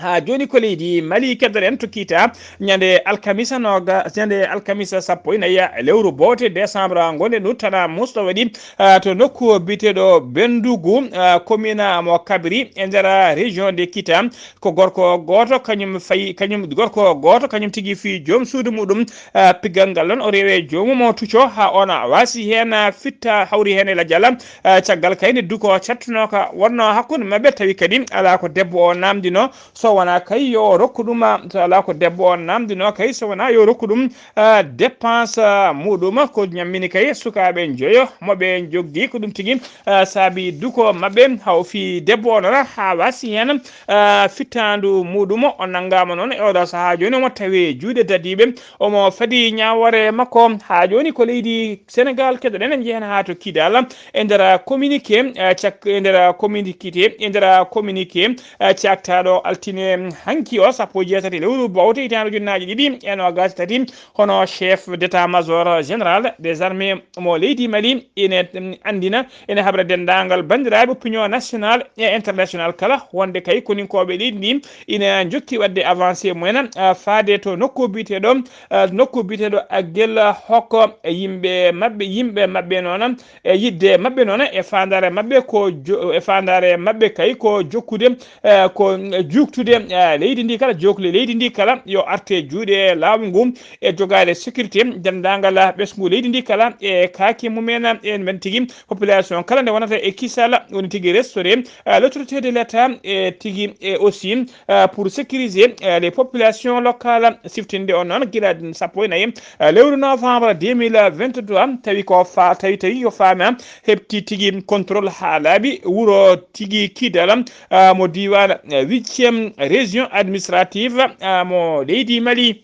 Haa jooni ko leydi Mali keddoɗen to kiita ñande alkamisa noga, ñande alkamisa sappo e nayi lewru bowte décembre ngonɗen ɗo tana musɗo waɗi, ah, to nokku biyeteeɗo Bendugu, ah, commune mo Kabiri e nder région de Kita. Ko gorko gooto kañum fayi, kañum gorko gooto kañum tigi fii joom suudu muɗum, ah, piggal ngal noon o rewe joomum o tuco haa on waasi heen, ah, fitta hawri heen e lajal, ah, caggal kay nde duko cattunooka wonnoo hakkunde maɓɓe tawi kadi alaa ko debbo o naamndino so wonaa kay yo o rokku ɗum, ah, so alaa ko debbo o naamndino kay so wonaa yo o rokku ɗum, ah, dépense, ah, muɗum ko ñammini kay sukaaɓe njoyo mo ɓe njogdi ko ɗum tigi, ah, saabi duko maɓɓe haw fii debbo o noon haa waasi heen, ah, fittaandu muɗum o nanngaama noon e oɗo sahaa jooni omo tawi juuɗe dadiiɓe omo fadi ñaawoore makko. Haa jooni ko leydi Senegal keddoɗen en njehen haa to Kidal e nder communiqué, ah, cak-, e nder communiqué, e nder communiqué, ah, caktaaɗo altine hanki o sappo e jeetati lewru bowte hitaande ujunnaaji ɗiɗi e noogaas e tati hono chef d'état-major général des armées mo leydi Mali ene anndina, ene habra denndaangal banndiraaɓe opinion national e international kala wonde kay koninkooɓe leydi ndi ina njokki waɗde avancé mumen, ah, faade to nokku biyeteeɗo, ah, nokku biyeteeɗo Aguel Hokko e yimɓe maɓɓe, yimɓe maɓɓe noon e yiɗde maɓɓe noon e faandaare maɓɓe ko jo-, e faandaare maɓɓe kay ko jokkude, eh, ko juuktude, eh, leydi ndi kala, jookle leydi ndi kala yo arte juuɗe laamu ngu e jogaade sécurité denndaangal ɓesngu leydi ndi kala e kaake mumen en men tigi population kala nde wonata e kisal woni tigi restauré, eh, l'autorité de l'État e tigi e aussi, eh, pour sécuriser, eh, les populations locales siftinde on noon gila sappo e nayi, eh, lewru novembre deux mille vingt-trois tawi ko fa-, tawi, tawi ko faama heɓti tigi contrôle haa laaɓi wuro tigi Kidal, ah, mo diiwaan, ah, huitième région administrative, ah, mo leydi Mali.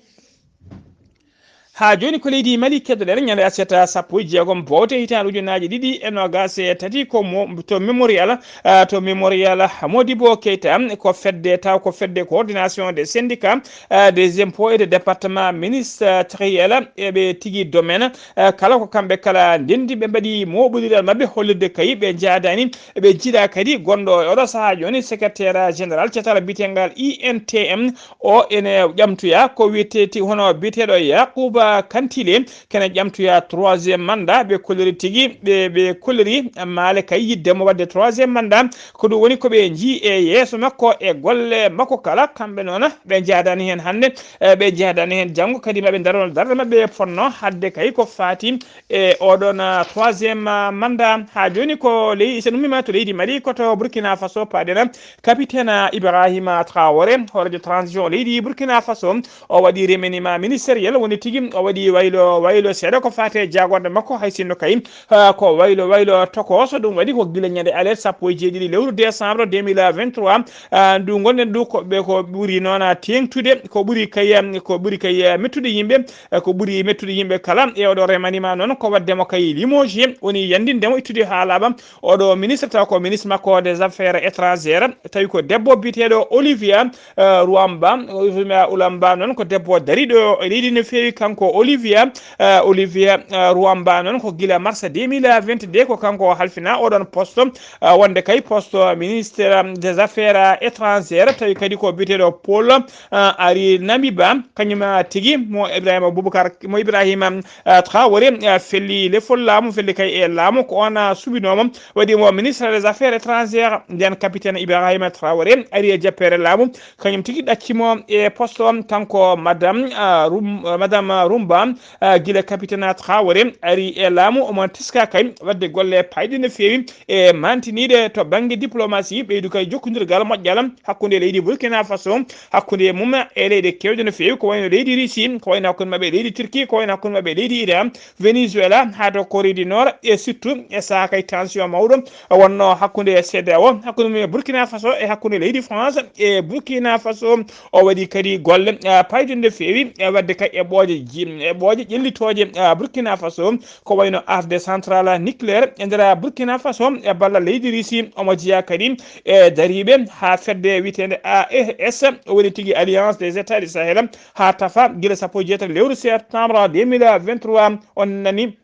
Haa jooni ko leydi Mali keddoɗen ñande aset sappo e jeegom bowte hitaande ujunnaaji ɗiɗi e noogaas e tati ko mo, to Mémorial, ah, to Mémorial Modibo Keita ko fedde taw ko fedde coordination des syndicats, ah, des impôts et des départements ministériels eɓe tigi domaine, ah, kala ko kamɓe kala ndenndi ɓe mbaɗi moɓoliral maɓɓe hollirde kay ɓe njaadaani ɓe njiɗa kadi gonɗo e oɗo sahaa jooni secrétaire général cetal biyetengal I N T M o ene ƴamtoya ko wiyetee ti hono biyeteeɗo Yakuba Kantile kene ƴamtoya troisième mandat ɓe kolliri tigi ɓe, ɓe kolliri maale kay yiɗde mo waɗde troisième mandat ko ɗum woni ko ɓe njii e yeeso makko e golle makko kala kamɓe noon ɓe njaadaani heen hannde, eh, ɓe njaadaani heen janngo kadi maɓe ndarono darde maɓɓe fonno hadde kay ko faati e oɗon, ah, troisième, ah, mandat. Haa jooni ko ley-, so en ummima to leydi Mali ko to Burkina Faso paɗen capitaine, ah, Ibrahima Traoré hoorejo transition leydi Burkina Faso o waɗi remaniement ministériel woni tigi o waɗi waylo, waylo seeɗa ko faate jaagorde makko hay sinno kay, ah, ko waylo, waylo tokooso ɗum waɗi ko gila ñande alet sappo e jeeɗiɗi lewru décembre deux mille vingt-trois, ah, ndu gonɗen ndu ko ɓe ko ɓuri noon, ah, teeŋtude ko ɓuri kay, ah, ko ɓuri kay, ah, mettude yimɓe eh, ko ɓuri mettude yimɓe kala e oɗo remaniement noon ko waɗde mo kay limogé woni yandinde mo ittude haa laaɓa oɗo ministre taw ko ministre makko des affaires étrangères tawi ko debbo biyeteeɗo Olivia, eh, Ruamba, Olivia Ulamba noon ko debbo dariɗo e leydi no feewi kanko Olivier, eh, Olivier, eh, Ruamba noon ko gila mars deux mille vingt-deux ko kanko o halfina oɗon poste, eh, wonde kay poste ministre des affaires étrangères, tawi kadi ko biyeteeɗo Paul, eh, Ari Namiba, kañum, eh, tigi mo Ibrahima Boubacar, mo Ibrahima, eh, Traoré, eh, felli lefol laamu, felli kay e laamu, ko on, eh, suɓinoomo, waɗi mo ministre des affaires étrangères, nden capitaine Ibrahima Traoré ari e jappeere laamu, kañum tigi ɗaccimo e poste on, kanko madame, ah, Rum-, madame Rumba, ah, gila capitaine Traoré ari e laamu, omo tiska kay waɗde golle payɗe no feewi e mantiniiɗe to bannge diplomatie, ɓeydu kay jokkondirgal moƴƴal hakkunde leydi Burkina Faso, hakkunde mum e leyɗe keewɗe no feewi, ko wayno leydi Russie, ko wayno hakkunde maɓɓe leydi Turquie, ko wayno hakkunde maɓɓe leydi Iran, Venezuela, haa to Corée du Nord, e surtout e sahaa kay tension mawɗo wonno hakkunde CEDEAO, hakkunde mum e Burkina Faso e hakkunde leydi France e Burkina Faso. O waɗi kadi golle, eh, payɗe no feewi, e waɗde kay eɓɓooje ji-, eɓɓooje ƴellitooje, eh, Burkina Faso, ko wayno aafde central nucléaire e nder Burkina Faso e ballal leydi Russie. Omo jeyaa kadi e dariiɓe haa fedde wiyeteende A E S, o woni tigi Alliance des États du Sahel, haa tafa gila sappo e jeetati lewru septembre deux mille vingt-trois. On nani,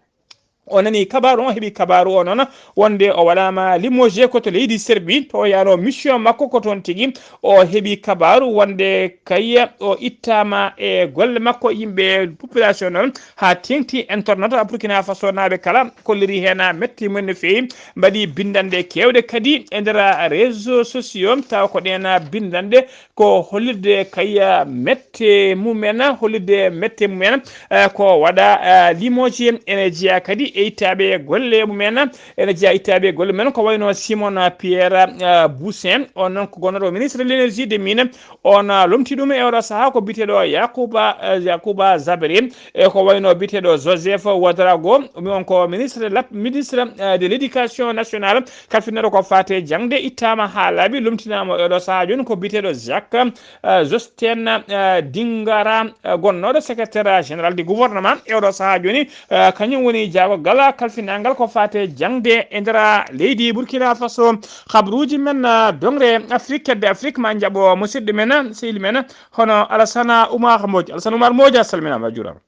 o nani kabaaru, on heɓi kabaaru o noon, wonde o waɗaama limogé ko to leydi Serbie, to o yaano mission makko ko toon tigi. O heɓi kabaaru wonde kay o ittaama e golle makko, yimɓe population noon, haa teeŋti internet Burkina Faso naaɓe kala kolliri heen metti mum no feewi, mbaɗi binndanɗe keewɗe kadi e nder réseaux sociaux, tawa ko ɗeen binndanɗe ko hollirde kay, eh, mette mumen, hollirde mette mumen, eh, ko waɗa, eh, limogé. Ene jeyaa kadi e ittaaɓe golle mumen, ene jeyaa ittaaɓe golle mumen ko wayno Simon Pierre, eh, Boussin, on noon ko gonnooɗo ministre de l'énergie de mine, on, eh, lomti ɗum e oɗo sahaa ko biyeteeɗo Yacouba, eh, Yacouba Zabri, e ko wayno biyeteeɗo Joseph Ouedraogo, mi on ko ministre de la, ministre, eh, de l'éducation nationale, kalfinɗo ko faate jaŋde, ittaama haa laaɓi, lomtinaama e oɗo sahaa jooni ko biyeteeɗo Jacques, eh, Josten, eh, Dingara, eh, gonnooɗo secrétaire général du gouvernement e oɗo sahaa jooni, eh, kañum woni jaagorgal kalfinaangal ko faate jaŋde e nder leydi Burkina Faso. Habruuji men, eh, doŋre Afrique, kedde Afrique, ma njaɓo musidɗo men, sehil men, hono Alassane Oumar Mbodj. Alassane Oumar Mbodj, a salminaama, a juuraama.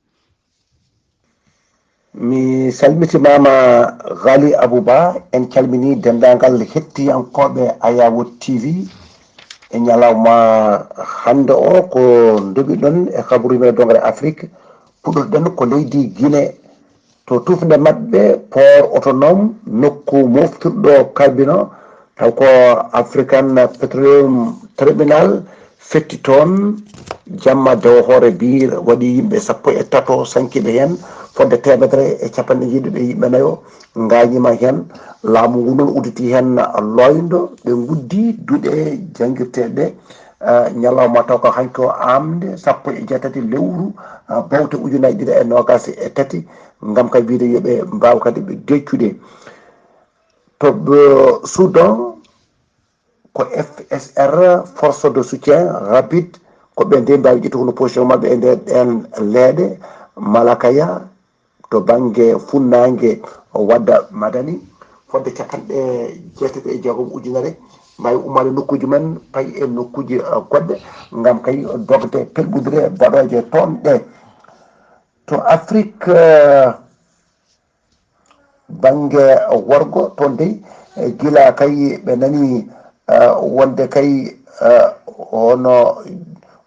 Mi salmitimaama Ghali Abou Ba, en calminii denndaangal hettiyankooɓe Ayawo T V e ñalawma hannde o. Ko ndogiɗon e kabaruuji men e doŋre Afrique, puɗɗorɗen ko leydi Guinée. To tufnde maɓɓe, port autonome, nokku moftirɗo carburant, taw ko African Petroleum Terminal, fetti toon jamma dewo hoore biir, waɗi yimɓe sappo e tato sankiiɓe heen, fodde teemedere e capanɗe jeeɗiɗi e yimɓe nayo ngaañiima heen. Laamu ngu noon udditi heen looyndo, ɓe nguddi duɗe janngirteeɗe ɗe, eh, ñalawma taw ko hanki o aamnde sappo e jeetati lewru, eh, bawte ujunaaji ɗiɗi e noogaas e tati, ngam kay wiyde yo ɓe mbaaw kadi ɓe deccude. To, eh, Soudan, ko F S R, Force de Soutien Rapide, ko ɓe nde mbaawi ƴettude kono position maɓɓe e nder ɗeen leeɗe, Malakaya, to bannge funnaange Wadda Madani, fodde capanɗe jeetati e jeegom ujunere mbaawi ummaade nokkuuji men, payi e nokkuuji, eh, goɗɗe, ngam kay dogde pelɓondire baɗooje toon ɗe. To Afrique, eh, bannge worgo, toon dey, eh, gila kay ɓe nani, eh, wonde kay, eh, hono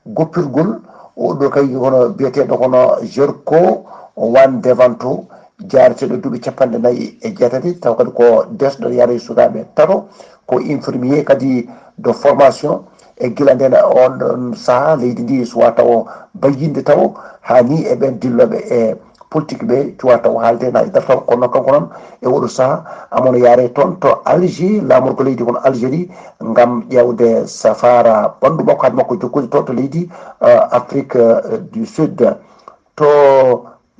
goppirgol, oɗo kay hono biyeteeɗo hono Jerko Wan Devanto, jaareteeɗo duuɓi capanɗe nayi e jeetati, taw kadi ko desɗo yare sukaaɓe tato, ko infirmier kadi de formation, e gila nden on ɗon saha leydi ndi suwa taw bayyinde taw, haa ni e ɓen dilloɓe e politique ɓe cuwa taw haalde na e dartal. Kono kanko noon e oɗo saha amono yaare toon to Alger, laamorgo leydi kono Algérie, ngam ƴeewde safaara ɓanndu makko, haade makko jokkude to, to leydi, eh, Afrique, eh, du Sud. To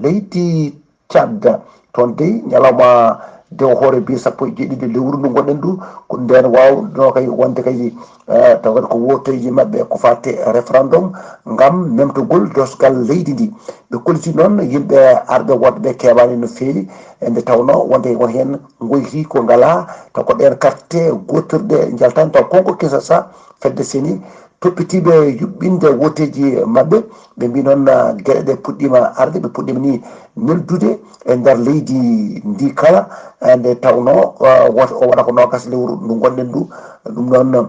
leydi Tchad, toon dey ñalawma dewo hoore biir sappo e jeeɗiɗi lewru ndu ngonɗen ndu, ko nden waawno kay wonde kay, eh, taw kadi ko wooteeji maɓɓe ko faate référendum ngam memtogol dosgal leydi ndi. Ɓe kolliti noon yimɓe arɓe woɗɓe keewaani no feewi, e nde tawnoo wonde won heen ngoyti ko ngalaa, taw ko ɗeen carte gootirɗe njaltan, taw konko Kinshasa, fedde seni, Toppitiiɓe yuɓɓinde wooteeji maɓɓe, ɓe mbii noon, ah, geɗe ɗe puɗɗiima arde, ɓe puɗɗiima ni neldude e nder leydi ndi kala, eh, nde tawnoo, ah, wot-, o waɗa ko noogaas lewru ndu ngonɗen ndu. Ɗum noon,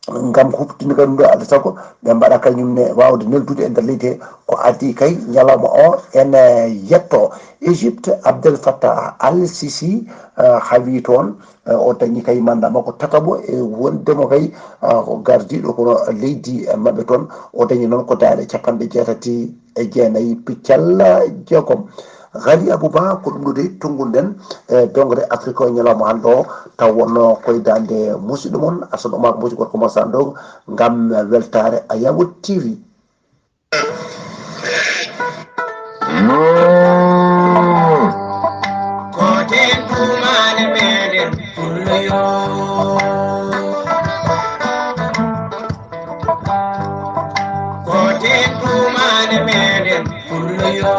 ngam huɓtinde kadi ɗum ɗo, alaa e sago ɓe mbaɗa kañum ne waawde neldude e nder leydi he. Ko adii kay ñalawma o ene yettoo. Égypte, Abdel Fattah Al Sisi, eh, hawii toon, eh, o dañi kay mandat makko tataɓo e wonde mo kay, ah, ko gardiiɗo kono leydi, eh, maɓɓe toon. O dañi noon ko daaɗe capanɗe jeetati e jeenayi piccal jeegom. Ghali Abouba, ko ɗum ɗo de tonngunoɗen e dongre Afrique o e ñalawma hannde o, taw wonno koye daande musiɗɗo mon Assane Oumar Mbodji, gorko mo Sando, ngam weltaare Ayawo T V. Ko ten tuumaale meɗen pullo yo. Ko ten tuumaale meɗen pullo yo.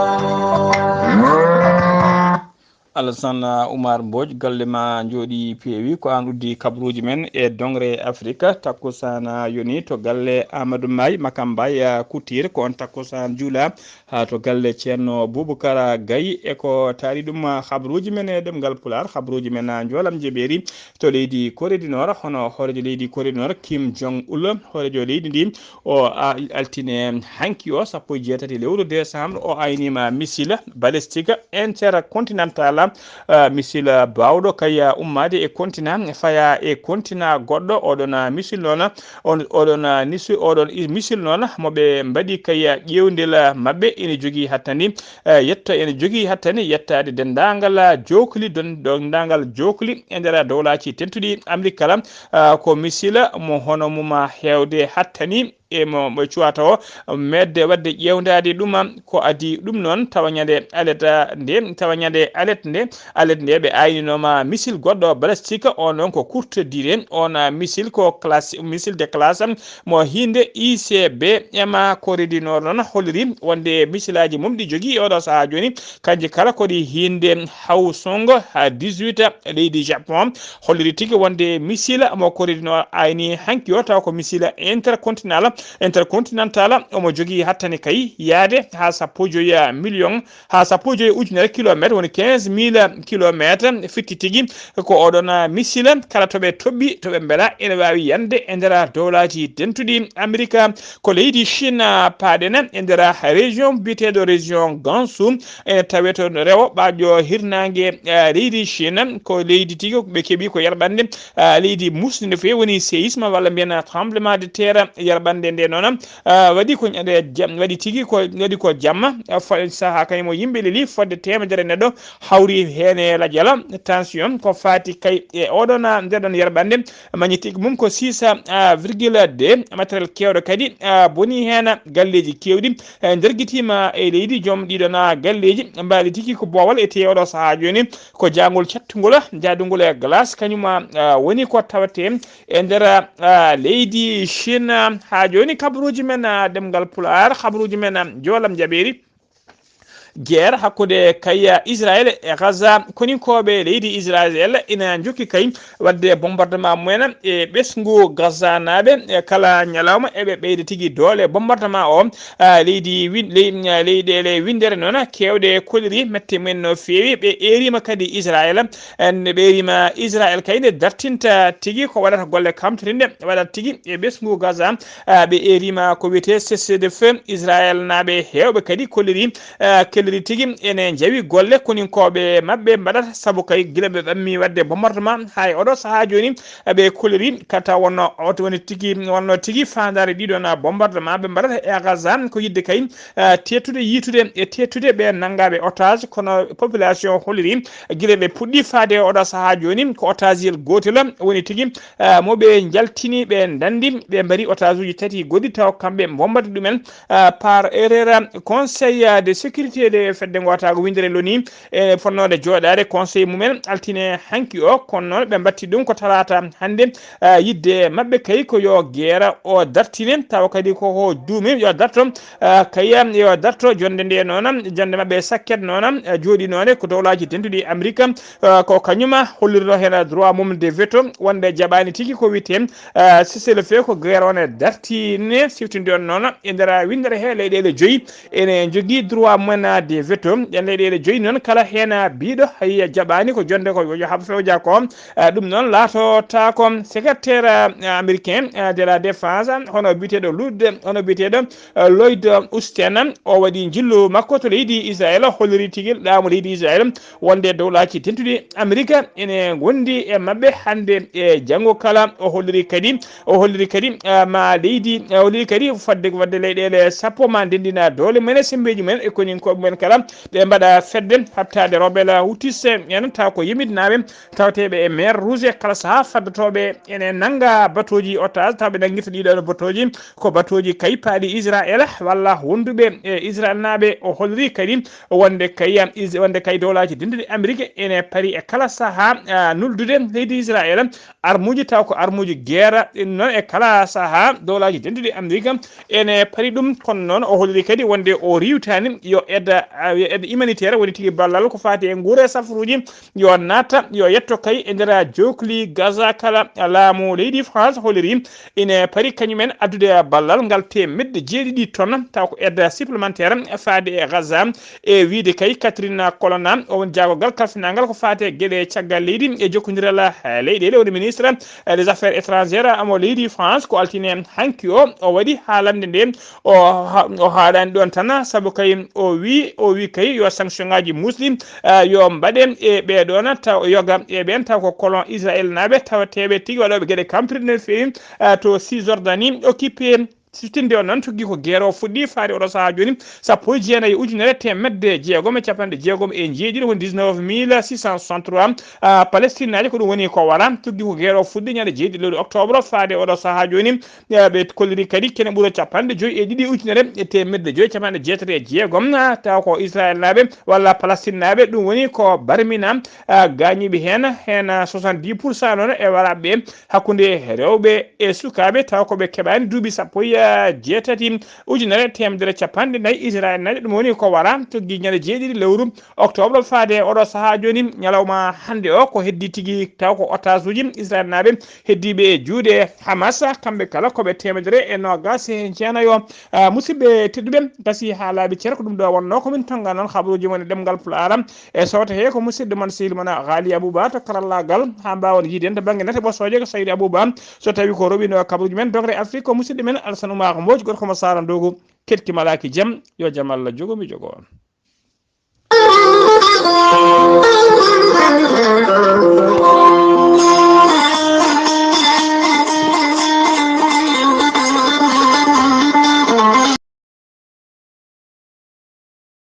Alassane Oumar Mbodj, galle ma njooɗi peewi. Ko aan uddi kabaruuji men e dongre Afrique. Takkusaan yoni to galle Amadou Mbaye Makam Mbaye, ah, Couture. Ko on takkusaan juula, ah, to galle Ceerno Boubacar Gaye. E ko taari ɗum, ah, kabaruuji men e ɗemngal Pulaar, kabaruuji men, ah, njoolam njeɓeeri to leydi Corée du Nord, hono hooreejo leydi Corée du Nord, Kim Jong Un, hooreejo leydi ndi, o a-, altine hanki o, sappo e jeetati lewru décembre, o ayniima missile balistique intercontinental, ah, missile baawɗo kay, ah, ummaade e continent, faya e continent goɗɗo. Oɗon, ah, missile noon, on, oɗon, ah, nisu-, oɗon i-, missile noon, mo ɓe mbaɗi kay, ah, ƴeewndel, ah, maɓɓe, ene jogii hattandi, eh, yetta, ene jogii hattandi yettaade denndaangal, ah, jookli, don-, denndaangal jookli e nder dowlaaji dentuɗi Amrik kala, ah, ko missile mo hono mum, ah, heewde hattani e mo, mo cuwata o, medde waɗde ƴeewndaade ɗum, ko adii ɗum noon, tawa ñande alet, ah, nde, tawa ñande alet nde, alet nde ɓe ayninooma missile goɗɗo balistique, o noon ko courte durée, on, ah, missile ko classe, missile de classe mo hiinde I C B M. Corée du Nord noon holliri wonde missilaaji mum ɗi jogii oɗo sahaa jooni, kanji kala ko ɗi hiinde Hwasong, ah, dix-huit leydi Japon, holliri tigi wonde missile mo Corée du Nord ayni hanki o, taw ko missile intercontinental, intercontinental, omo jogii hattani kay yaade haa sappo e joyi million, haa sappo e joyi ujunere kilometre, woni quinze mille kilomètres, fitti tigi ko oɗon, ah, missile, kala to ɓe toɓɓi, to ɓe mbela, ene waawi yande e nder dowlaaji dentuɗi Amrik. Ko leydi Chine, ah, paaɗen e nder région biyeteeɗo région Gansu, ene tawee to rewo ɓaajo hirnaange, ah, leydi Chine. Ko leydi tigi ɓe keɓi ko yerɓande, ah, leydi musndi no feewi, woni séisme walla mbiyen tremblement de terre, yerɓande nde noon, ah, waɗi ko ñande jam-, waɗi tigi ko, waɗi ko jamma, ah, fo-, sahaa kay mo yimɓe leli fodde teemedere neɗɗo hawri heen e lajal tension ko faati kay e oɗon, ah, nde ɗon yerɓande. Magnifique mum ko six cents virgule deux, matériel keewɗo kadi, ah, boni heen, galleeji keewɗi, eh, ndergitiima e leydi. Joom ɗiɗon, ah, galleeji mbaali tigi ko boowal e tee oɗo sahaa jooni, ko jaangol cattungol, jaadungol e glace, kañum, ah, woni ko tawetee e nder, ah, leydi Chine. Haa jooni kabaruuji men, ah, ɗemngal Pulaar, kabaruuji men, ah, njoolam jaɓeeri. Guerre hakkunde kay Israel e Gaza. Koninkooɓe leydi Israel ina njokki kay waɗde bombardement mumen e ɓesngu Gazanaaɓe, e kala ñalawma eɓe ɓeyda tigi doole bombardement o. Ah, leydi win-, ley-, leyɗeele winndere noon keewɗe kolliri mette mumen no feewi. Ɓe eeriima kadi Israel, en ɓe eeriima Israel kay nde dartinta tigi ko waɗata golle kamtorinde waɗata tigi e ɓesngu Gaza. Ah, ɓe eeriima ko wiyetee cessez-le-feu. Israel naaɓe heewɓe kadi kolliri, ah, kelliri tigi ene njawi golle koninkooɓe maɓɓe mbaɗata, sabu kay gila ɓe ɓammi waɗde bombardement haa e oɗo sahaa jooni, ah, ɓe kolliri kata wonno, oto woni tigi, wonno tigi faandaare ɗiɗon, ah, bombardement ɓe mbaɗata e Gaza ko yiɗde kay, ah, teettude, yiitude e teettude ɓe nanngaaɓe otage, kono population holliri gila ɓe puɗɗi faade e oɗo sahaa jooni ko otage yel gootel woni tigi, ah, mo ɓe njaltini, ɓe ndanndi, ɓe mbari otage uji tati goɗɗi taw kamɓe mbombata ɗumen, ah, par erreur. Conseil, ah, de sécurité E fedde ngootaago winndere loni e fonnoode jooɗaade conseil mumen altine hanki o, kono noon ɓe mbatti ɗum ko talaata hannde. Ah, yidde maɓɓe kay ko yo geera o dartine, tawa kadi ko ho duumi yo darto. Ah, kay yo darto. Jonde nde noon, jonde maɓɓe sakket noon, ah, jooɗi noon ko dowlaaji denduɗi Amerika. Ah, ko kañuma hollirno heen droit mum de veto, wonde jaɓaani tigi ko wiyetee, ah, cessez-le-feu, ko geera on e dartine. Siftinde on noon e nder winndere he leyɗeele joyi ene jogii droit mumen de veto. Ɗen leyɗeele joyi noon, kala heen biiɗo hay jaɓaani ko jonde ko yo haɓ fewja ko. Ah, ɗum noon laatotaako. Secrétaire, ah, américain, ah, de la défense, hono biyeteeɗo Lud, hono biyeteeɗo, ah, Lloyd Austin, o waɗi njillu makko to leydi Israël, holliri tigi laamu leydi Israël wonde dowlaaji dentuɗi Amerika ene ngondi e maɓɓe hannde e janngo kala. O holliri kadi, o holliri kadi, ah, ma leydi, o holliri kadi fodde, fodde leyɗeele sappo ma ndenndina doole mumen e semmbeeji mumen e koninkooɓe mumen kala, ɓe mbaɗa fedde haɓtaade rebelle Houthis en, taw ko Yemit naaɓe tawteeɓe e mer Rouge e kala sahaa faddotooɓe ene nannga batooji otage, taw ɓe nanngirta ɗiɗo batooji ko batooji kay paaɗi Israël walla wonduɓe e Israël naaɓe. O holliri kadi wonde kay, Is-, wonde kay dowlaaji denduɗi Amerika ene pari e kala sahaa, ah, nuldude leydi Israël armuuji, taw ko armuuji geera. Ɗum noon e kala sahaa dowlaaji denduɗi Amerika ene pari ɗum. Kono noon o holliri kadi wonde o riiwtaani yo aide, ah, yo aide humanitaire, woni tigi ballal ko faati e nguura e safaruuji, yo natta, yo yetto kay e nder jokli Gaza kala. Laamu leydi France holliri ine pari kañumen addude ballal ngal teemedde jeeɗiɗi tonnes, taw ko aide supplémentaire faade e Gaza. E wiyde kay Catherine Colonna, o woni jaagogal kalfinangal ko faati e geɗe caggal leydi e jokkondiral, eh, leyɗeele, woni ministre, eh, des affaires étrangères mo leydi France, ko altine hanki o, o waɗi haalande nde. O ha-, o haaɗani ɗon tan, sabu kay o wi, o wi kay yo sanction ngaji musli, ah, yo mbaɗe e ɓee ɗoon taw yoga e ɓeen taw ko colon Israël naaɓe tawateeɓe tigi waɗooɓe geɗe kampirɗe no feewi, ah, to Cisjordanie occupé. Siftinde on noon, tuggi ko geero fuɗɗi faade oɗo sahaa jooni, sappo e jeenayi ujunere teemedde jeegom e capanɗe jeegom e jeeɗiɗi, woni dix-neuf mille six cent soixante-trois, ah, Palestinaajo, ko ɗum woni ko wara. Tuggi ko geero fuɗɗi ñande jeeɗiɗi lewru octobre faade oɗo sahaa jooni, eh, ɓe kolliri kadi kene ɓura capanɗe joyi e ɗiɗi ujunere e teemedde joyi capanɗe jeetati e jeegom, ah, tawa ko Israël naaɓe walla Palestine naaɓe, ɗum woni ko barmina, ah, gaañiiɓe heen, heen, ah, soixante-dix pour cent noon e waraaɓe ɓe, hakkunde rewɓe e sukaaɓe, tawa ko ɓe keɓaani duuɓi sappo e jeetati ujunere teemedere capanɗe nayi Israël naaɓe, ɗum woni ko wara tuggi ñande jeeɗiɗi lewru octobre faade oɗo sahaa jooni. Ñalawma hannde o ko heddi tigi taw ko otage uji Israël naaɓe heddiiɓe e juuɗe Hamas, kamɓe kala ko ɓe teemedere e noogaas e jeenayo. Ah, musidɓe tedduɓe, gasi haa laaɓi cer, ko ɗum ɗo wonnoo ko min tonngano on habaruuji mon e ɗemngal Pulaar. E sooto he ko musidɗo mon sehil mon Ghali Abouba to karallaagal, haa mbaawon yiide en to bannge nate ɓosooje ko Saydi Abouba. So tawi ko roɓino kabaruuji men dogre Afrique ko musidɗo men Alassane Oumar Mbodj, gorko mo Sara Ndogo, keɗki malaaki jam, yo jam Allah jogo mi jogo on.